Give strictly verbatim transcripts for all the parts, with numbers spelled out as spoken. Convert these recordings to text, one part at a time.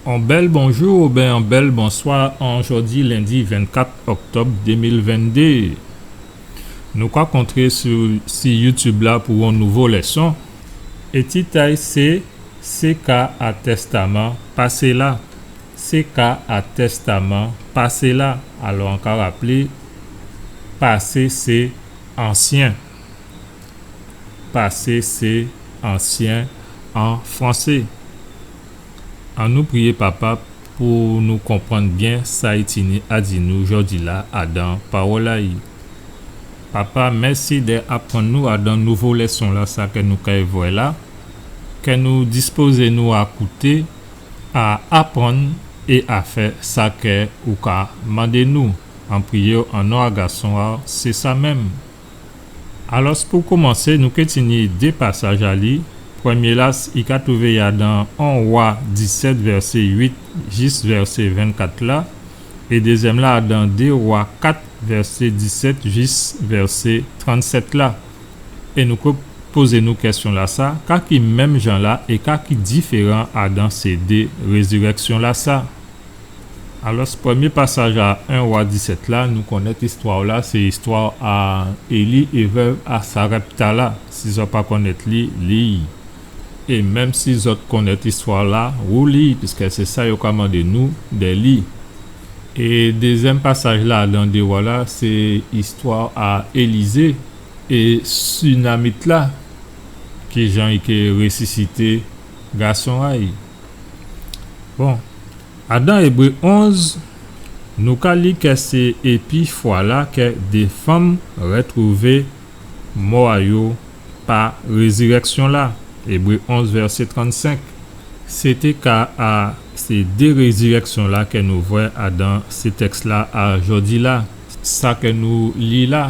On bèl bonjou oubyen on bèl bonswa an jòdi lendi vennkat òktòb dé mil venndé. Nou ka kontré si, si YouTube la pou on nouvo lèson. É tit a'y sé, sé ka a Tèstaman pasé la. Sé ka a Tèstaman pasé la. Alò, an ka raplé, pasé sé ansyen. Pasé sé ansyen an fransé. Annou priyé Papa pou nou konprann byen sa i tini a di nou jòdi la adan pawòl a'y. Papa, mèsi dè aprann nou adan nouvo lèson la, sa kè nou kay vwè la, kè nou dispozé nou a kouté, a aprann é a fè sa kè ou ka mandé nou. An priyé'w an non a Gason a'w, sé sa menm. Alò, pou komansé, nou ké tini dé pasaj a li. Prèmyé la, i ka twouvé adan on Wa disèt, vèsé uit jis vèsé vennkat la, é dézyèm la adan dé Wa kat, vèsé disèt jis vèsé trannsèt la. É nou ké pozé nou kèsyon la sa, ka ki menm jan la é ka ki diféran adan sé dé rézirèksyon la sa? Alò, prèmyé pasaj a en Wa disèt la, nou konnèt istwa la, sé istwa a Éli é vèv a Sarèpta la. Si zòt pa konnèt li, li. É menm si zòt konnèt istwa la, ou li, piskè sé sa yo ka mandé nou dè li. É dézyèm pasaj la, adan dé Wa la, sé istwa a Élizé é Sunamit la, kijan i ké résisité gason a'y. Bon, adan Ébré onz, nou ka li kè sé épi fwa la kè dé fanm rètwouvé mò a yo pa rézirèksyon la. Ébré onz, vèsé trannsenk. Sé té ka a sé dé rézirèksyon la kè nou vwè adan sé tèks la a jòdi la, sa kè nou li la.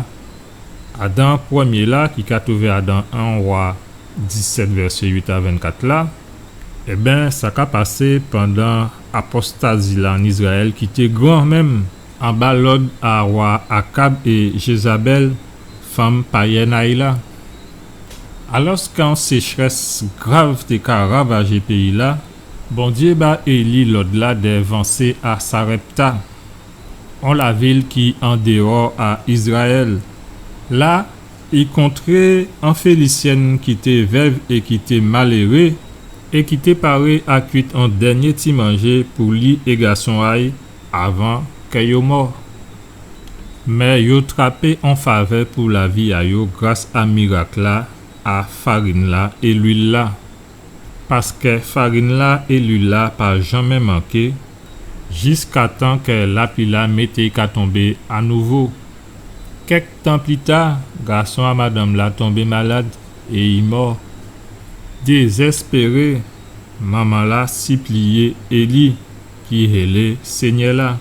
Adan prèmyé la, ki ka twouvé adan en Wa disèt, vèsé uit a vennkat la, ében, sa ka pasé pandan apostazi la an Izrayèl ki té gran menm, anba lòd a wa Akab é Jézabèl, fanm payèn a'y la. Alòskè on séchrès grav té ka ravajé péyi la, Bondyé ba Éli lòd la dè vansé a Sarèpta, on lavil ki andéwò a Izrayèl. La, i kontré on Félisyèn ki té vèv é ki té maléré, é ki té paré a kuit on dènyé ti manjé pou li é gason a'y avan kè yo mò. Mé yo trapé on favè pou lavi a yo gras a mirak la a farin la é luil la. Paskè farin la é luil la pa janmé manké, jiskatan kè lapli la mété'y ka tonbé anouvo. Kèk tan pli ta, gason a madanm la tonbé malad é i mò. Dézèspéré, manman la sipliyé Éli, ki hélé Sényè la.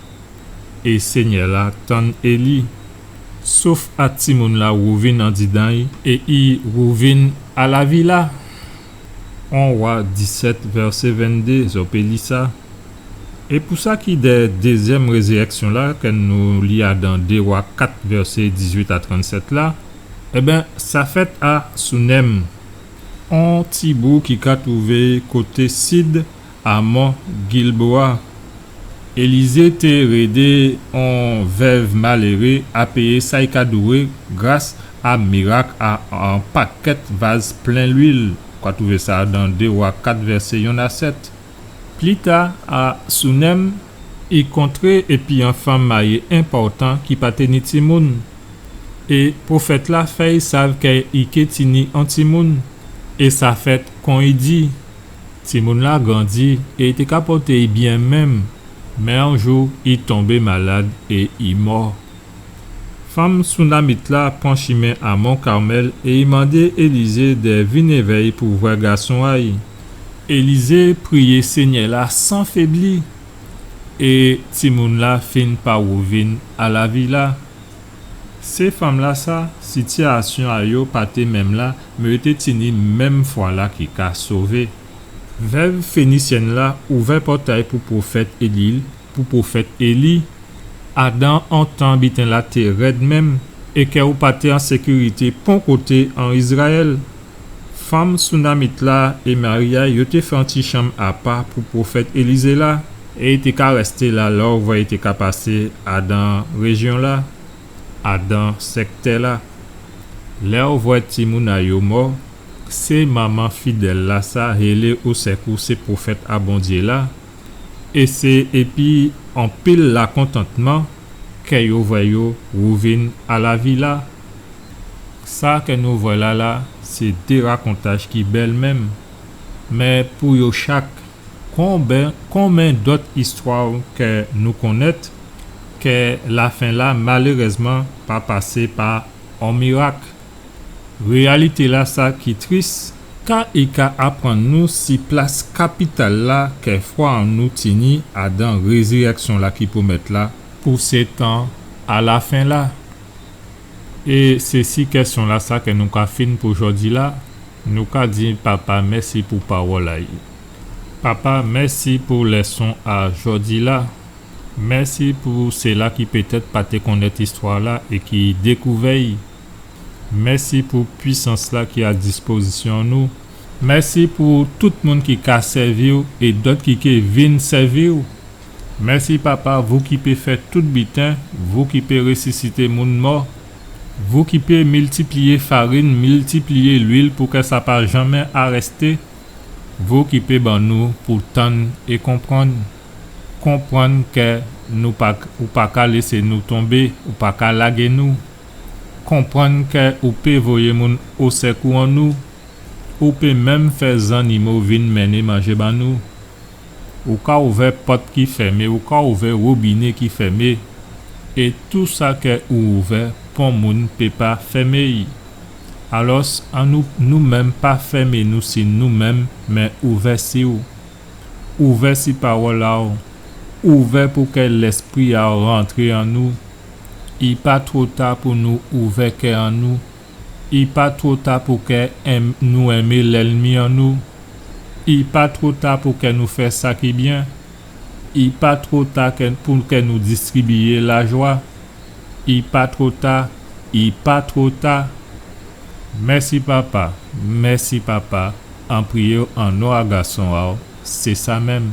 É Sényè la tann Éli, souf a timoun la wouvin andidan'y é i wouvin a lavi la. En Wa disèt, vèsé venndé, zò pé li sa. É pou sa ki dè dézyèm rézirèksyon la, kè nou li adan dé Wa kat, vèsé dizuit a trannsèt la, ében, sa fèt a Sounèm, on ti bou ki ka twouvé koté sid a mon Gilboa. Élizé té rédé on vèv maléré a péyé sa i ka dwé gras a mirak a on pakèt vaz plen luil. Ou ka twouvé sa dan dé Wa kat vèsé yonn a sèt. Pli ta, a Sounèm, i kontré épi on fanm mayé enpòtan ki pa té ni timoun. É pwofèt la fè'y sav kè i ké tini on timoun. É sa fèt kon i di. Timoun la grandi é i té ka pòté'y byen menm, mé on jou i tonbé malad é i mò. Fanm Sounamit la pran chimen a Mon Karmèl é i mandé Élizé dè vin évè'y pou vwè gason a'y. Élizé priyé Sényè la san fébli, é timoun la fin pa wouvin a lavi la. Sé fanm la sa, sitiyasyon a yo pa té menm la, mé yo té tini menm fwa la ki ka sové. Vèv Fénisyèn la ouvè pòtay pou pwofèt Éli, pou pwofèt Éli, adan on tan biten la té rèd menm, é kè ou pa té an sékirité pon koté an Izrayèl. Fanm Sounamit la é mari a yo té fè on ti chanm apa pou pwofèt Élizé la, é i té ka rèsté la lè ou vwè i té ka pasé adan réjyon la, adan sèktè la. Lè ou vwè timoun a yo mò, sé manman fidèl la sa hélé o sèkou sé pwofèt a Bondyé la, é sé épi onpil lakontantman kè yo vwè yo wouvin a lavi la. Sa kè nou vwè la la, sé dé rakontaj ki bèl menm. Mé pou yo chak, konbyen, konbyen dòt istwa kè nou konnèt, kè lafen la, malérèzman, pa pasé pa on mirak. Réyalité la sa ki tris, ka i ka aprann nou si plas kapital la kè fwa an nou tini adan rézirèksyon la ki pwomèt la pou sé tan a lafen la. É sé si kèsyon la sa kè nou ka fin pou jòdi la, nou ka di Papa mèsi pou pawòl a'y. Papa, mèsi pou lèson a jòdi la. Mèsi pou sila ki pétèt pa té konnèt istwa la é ki dékouvè'y. Mèsi pou pwisans la ki a dispozisyon nou. Mèsi pou tout moun ki ka sèvi'w é dòt ki ké vin sèvi'w. Mèsi Papa, vou ki pé fè tout biten, vou ki pé résisité moun mò, vou ki pé miltipliyé farin, miltipliyé lwil pou kè sa pa janmé arèsté. Vou ki pé ban nou pou tann é konprann. Konprann kè nou pa, ou pa ka lésé nou tonbé, ou pa ka lagé nou. Konprann kè ou pé voyé moun o sèkou an nou. Ou pé menm fè zannimo vin mennen manjé ban nou. Ou ka ouvè pòt ki fèmé, ou ka ouvè wobiné ki fèmé. É tou sa kè ou ouvè, pon moun pé pa fèmé'y. Alòs, an nou, nou menm pa fèmé nou si nou menm, mé ouvè si'w. Ouvè si pawòl a'w. Ouvè pou kè Lèspri a'w rantré an nou. I pa two ta pou nou ouvè kè an nou. I pa two ta pou kè en-, nou enmé lènmi an nou. I pa two ta pou kè nou fè sa ki byen. I pa two ta kè, pou kè nou distribiyé lajwa. I pa two ta, i pa two ta. Mèsi Papa, mèsi Papa, an priyé'w an non a Gason a'w, sé sa menm.